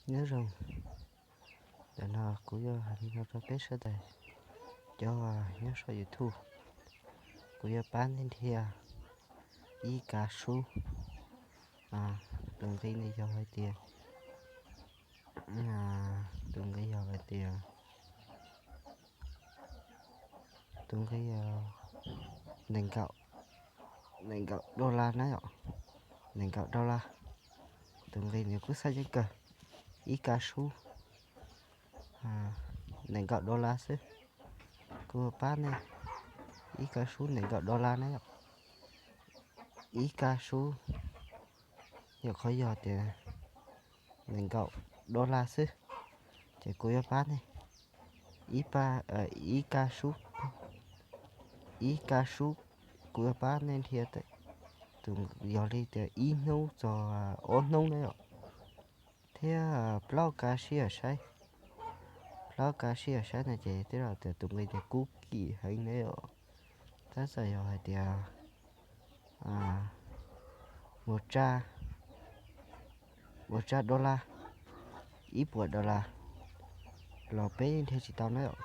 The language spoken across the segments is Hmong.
Nyob zoo, ntawm no kuv yuav hais li no rau peb sawv daws cov nyob saum YouTube. Kuv yuav pab nej nrhiav ib kav sub. Tus nqi no yog hais tias, tus nqi yog hais tias, tus nqi nees nkaum, nees nkaum dollar na yom, nees nkaum dollar. Tus nqi nws kuj xab yeeb kawg, ib kav sub nees nkaum dollar xwb. Kuv pab nej ib kav sub nees nkaum dollar na yom, ib kav sub. Yog qhov yog tias nees nkaum dollar xwb, ces kuv yuav pab nej ib, ib kav sub, ib kav sub. Kuv yuav pab nej nrhiav tus, yog li tias ib hnub txog ob hnub na yom, thiab plaub kav sib saib, plaub kav sib saib no ces tej zaum tias tus nqi tias kub kim heev ne yom. Tab txawm yog hais tias mus tsa, mus tsa dollar, ib puas dollar los peb nrhiav tsis tau na yom.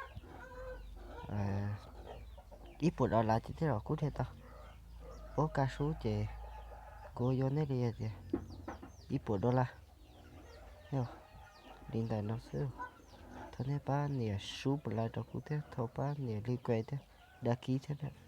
Ib puas dollar ces tej zaum kuj nrhiav tau, ob kav sub ces kuv yuav nej li tias ib puas dollar. Li ntawm no xwb, thov nej pab nias subscribe rau kuv thiab, thov pab nias like thiab, đăng ký thiab.